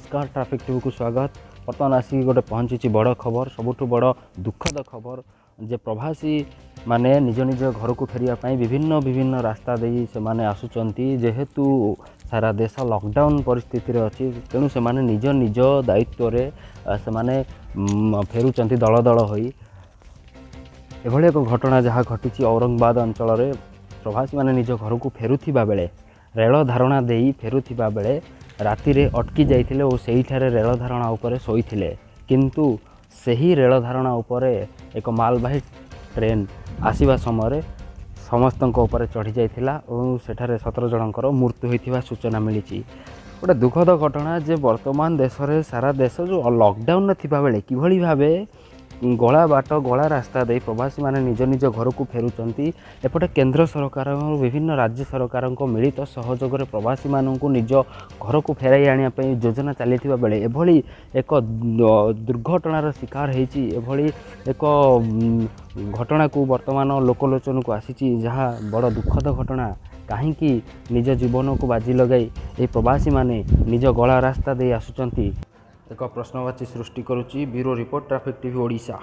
ନମସ୍କାର, ଟ୍ରାଫିକ୍ ଟିଭିକୁ ସ୍ୱାଗତ। ବର୍ତ୍ତମାନ ଆସିକି ଗୋଟେ ପହଞ୍ଚିଛି ବଡ଼ ଖବର, ସବୁଠୁ ବଡ଼ ଦୁଃଖଦ ଖବର ଯେ ପ୍ରବାସୀ ମାନେ ନିଜ ନିଜ ଘରକୁ ଫେରିବା ପାଇଁ ବିଭିନ୍ନ ବିଭିନ୍ନ ରାସ୍ତା ଦେଇ ସେମାନେ ଆସୁଛନ୍ତି। ଯେହେତୁ ସାରା ଦେଶ ଲକଡାଉନ୍ ପରିସ୍ଥିତିରେ ଅଛି, ତେଣୁ ସେମାନେ ନିଜ ନିଜ ଦାୟିତ୍ୱରେ ସେମାନେ ଫେରୁଛନ୍ତି ଦଳ ଦଳ ହୋଇ। ଏଭଳି ଏକ ଘଟଣା ଯାହା ଘଟିଛି ଔରଙ୍ଗାବାଦ ଅଞ୍ଚଳରେ, ପ୍ରବାସୀମାନେ ନିଜ ଘରକୁ ଫେରୁଥିବା ବେଳେ ରେଳ ଧାରଣା ଦେଇ ଫେରୁଥିବା ବେଳେ ରାତିରେ ଅଟକି ଯାଇଥିଲେ ଓ ସେଇଠାରେ ରେଳ ଧାରଣା ଉପରେ ଶୋଇଥିଲେ। କିନ୍ତୁ ସେହି ରେଳ ଧାରଣା ଉପରେ ଏକ ମାଲବାହୀ ଟ୍ରେନ୍ ଆସିବା ସମୟରେ ସମସ୍ତଙ୍କ ଉପରେ ଚଢ଼ି ଯାଇଥିଲା ଓ ସେଠାରେ 17 ଜଣଙ୍କର ମୃତ୍ୟୁ ହୋଇଥିବା ସୂଚନା ମିଳିଛି। ଗୋଟେ ଦୁଃଖଦ ଘଟଣା ଯେ ବର୍ତ୍ତମାନ ଦେଶରେ ସାରା ଦେଶ ଯେଉଁ ଲକଡାଉନରେ ଥିବାବେଳେ କିଭଳି ଭାବେ ଗଳା ବାଟ ଗଳା ରାସ୍ତା ଦେଇ ପ୍ରବାସୀମାନେ ନିଜ ନିଜ ଘରକୁ ଫେରୁଛନ୍ତି। ଏପଟେ କେନ୍ଦ୍ର ସରକାର ବିଭିନ୍ନ ରାଜ୍ୟ ସରକାରଙ୍କ ମିଳିତ ସହଯୋଗରେ ପ୍ରବାସୀମାନଙ୍କୁ ନିଜ ଘରକୁ ଫେରାଇ ଆଣିବା ପାଇଁ ଯୋଜନା ଚାଲିଥିବା ବେଳେ ଏଭଳି ଏକ ଦୁର୍ଘଟଣାର ଶିକାର ହେଇଛି। ଏଭଳି ଏକ ଘଟଣାକୁ ବର୍ତ୍ତମାନ ଲୋକଲୋଚନକୁ ଆସିଛି, ଯାହା ବଡ଼ ଦୁଃଖଦ ଘଟଣା। କାହିଁକି ନିଜ ଜୀବନକୁ ବାଜି ଲଗାଇ ଏହି ପ୍ରବାସୀମାନେ ନିଜ ଗଳା ରାସ୍ତା ଦେଇ ଆସୁଛନ୍ତି, ଏକ ପ୍ରଶ୍ନବାଚୀ ସୃଷ୍ଟି କରୁଛି। Bureau report, traffic TV Odisha.